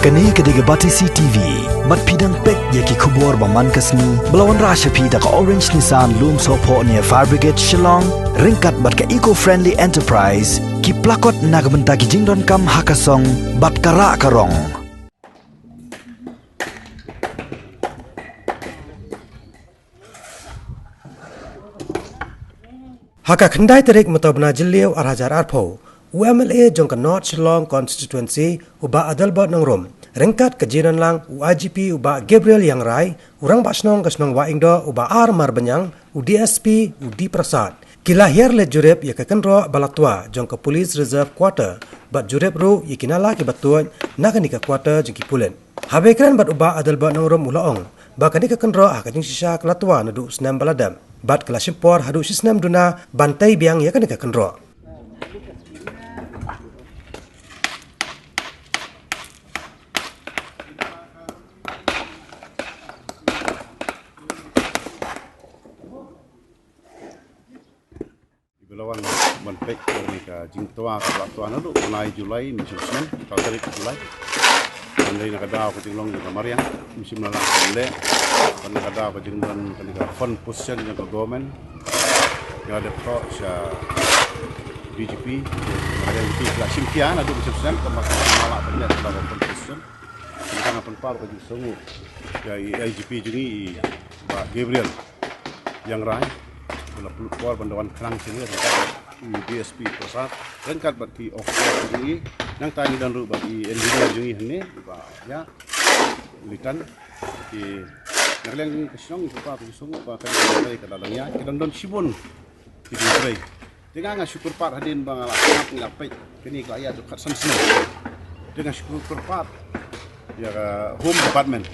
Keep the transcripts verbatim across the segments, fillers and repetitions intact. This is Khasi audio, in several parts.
Kane ka dei ka Batesi T V. Bad phi dang peit ïa ki khubor ba man ka sngi ba la wanrah sha phi da ka Orange Nissan Lumsohphoh near Fire Brigade Shillong, ryngkat bad ka Eco Friendly Enterprise, ki plakot na ka bynta ki jingdonkam ha ka song bad ka rah ka rong. Ha ka khyndai tarik mynta u bnai Jylliew ar hajar arphew, u M L A jong ka North Shillong Constituency, u Bah Adelbert Nongrum, ryngkat ka jingdonlang u I G P u Bah Gabriel Iangrai, u Rangbah Shnong ka shnong Wahingdoh u Bah R Marbaniang, u D S P u D Prasad, ki la hiar leit jurip ïa ka kynroh ba la twa jong ka Police Reserve Quarter, bad jurip ruh ïa ki nala kiba tuid na kane ka quarter jong ki pulit. Haba kren bad u Bah Adelbert Nongrum u la ong ba kane ka kynroh ha ka jingshisha ka la twa naduh u snem ba la dep, bad ka la shim por haduh shi snem duna ban tei biang ïa kane ka kynroh. Iba la wan ban peit ïa kane ka jingtwa kaba la twa naduh u bnai July, mynsiem snem, saw tarik July. Hynrei na ka daw ka jinglong jong ka mariang, mynsiem la lah ban leh. Bad na ka daw ka jingdon kane ka fund position jong ka government, ïa ka dep thoh sha D G P, mariang D G P la shim khia naduh mynsiem snem, kumba ka la lah ban leh kata ka fund position. Tang ban pynpaw ka jingsngewnguh ïa i I G P jong ngi, i Bah Gabriel Iangrai, ba la pynlut por ban da wan khnang sha ngi, ryngkat i D S P Prasad, ryngkat bad ki officer jong ngi, nangta ngi don ruh bad i engineer jong ngi hangne, i Bah Ïa Litan. Ki, na ka liang jong ngi ka shnong, ngi pynpaw ka jingsngewnguh ba kane ka jingtrei ka la dang ïaid, ka dang don shibun ki jingtrei. Te nga, nga shu kyrpad hadien ba nga la sngap, nga la peit kane ka la ïaid jong khatsan snem. Te nga shu kyrpad ïa ka Home Department,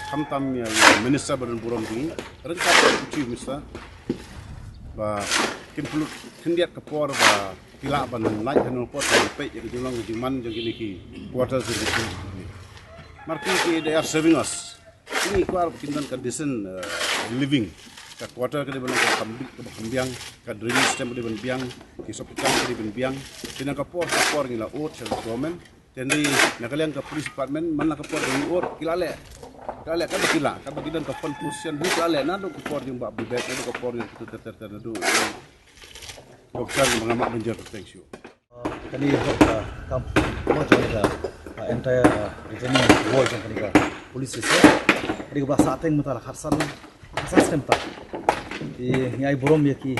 khamtam ïa, ïa Minister ba don burom jong ngi, ryngkat bad u Chief Minister, ba kin pynlut khyndiat ka por ba ki lah ban lait ha kano ka por ban peit ïa ka jinglong ka jingman jong kine ki quarters jong ki. Namar ki, ki, they are serving us. Ngi kwah ba kin don ka decent, uh, living. Ka quarter ka dei ban long kaba kham bi-, kaba kham biang, ka drainage system ka dei ban biang, ki sop ki tang ka dei ban biang. Te na ka por ka por ngi la ud sha ka government. Te hynrei na ka liang ka police department, man la ka por ngi ud, ki la leh. Ki la leh kaba ki lah, kaba ki don ka fund position, ki la leh naduh ka por jong Bah Bibek, naduh ka por jong ki ter ter ter, naduh. Ka bsar ba nga mad ban jer pateng shuh. Kane ka kam, ka kam jong ka, uh, entire, uh, returning wall jong kane ka police station. Kane kaba la sah teng mynta la khatsan, khatsan snem mynta. Te ngi ai burom ïa ki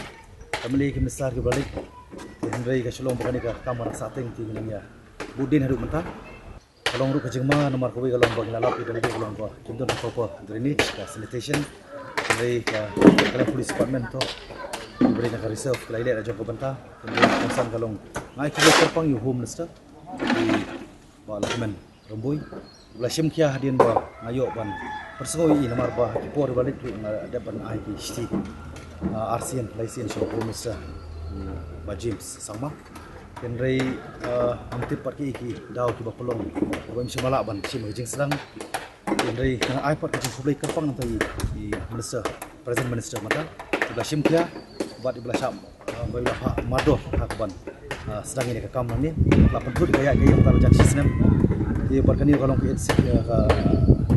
M L A, ki minister kiba la leit. Te hynrei ka shu long ba kane ka kam ba la sah teng te ngi nang ïa bud dien haduh mynta. Ka long ruh ka jingma namar kawei ka long ba ngi la lap ïa ka long ba kim don ka proper drainage, ka sanitation. Hynrei ka, ka police department to, ki briew na ka reserve ki la ïaleh la jong ka bynta. Hynrei kongsan ka long, nga ai khublei kyrpang ïa u Home Minister, i Bah Lahkmen Rymbui, ba la shim khia hadien ba nga ïoh ban pynsngew ïa i, namar ba ha ki por ba leit ruh nga dep ban ai ki shithi, ah, arsien laisien sha u Home Minister, i Bah James Sangma. Hynrei, eh, ngam tip pat ki, ki daw kiba pynlong kaba ngim shym la lah ban shim ka jingsdang. Hynrei nga ai pat ka jingkhublei kyrpang na i, i Minister, Present Minister mynta, iba la shim khia bad iba la shah, eh, ba iba la phah mardor ha kaban, eh, sdang ïa ka kam nangne. La pynthut ka ïaid ka ïeng tang la jan shi snem. Te bad kane ka long ka insec-, eh, ka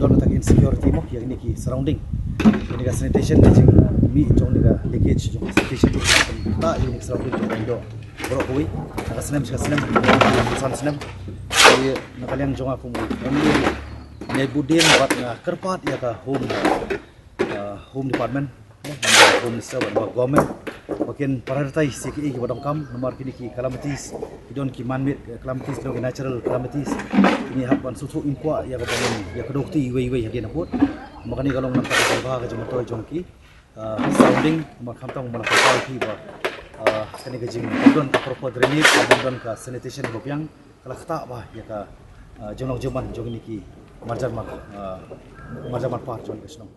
don kata ka insecurity mo ïa kine ki surrounding. Kane ka sanitation, ka jingmih jong kane ka leakage jong ka sanitation, ka pynta ïa kine ki surrounding jong ka Indo. Baroh kawei, na ka snem sha ka snem, san snem. Te na ka liang jong nga kum u M L A, nga ai bud dien bad nga kyrpad ïa ka Home, uh, Home Department, eh, Home Minister bad ka government ba kin prioritize ïa kiei kiba donkam, namar kine ki calamities ki don ki man-made, eh, calamities, ki don ki natural calamities. Kine hap ban sngewthuh im kwah ïa kaba ngin ïa kdew kti iwei iwei hadien habud. Namar kane ka long nangta ka jingbha ka jingmyntoi jong ki, ah, surrounding, namar khamtam ba nga la kynmaw ïa phi ba, ah, kane ka jing, kam don ka proper drainage, kam don ka sanitation ba biang, ka la ktah bha ïa ka, ah, jinglong jingman jong kine ki marjan mar, ah, marjan marpar jong kane ka shnong.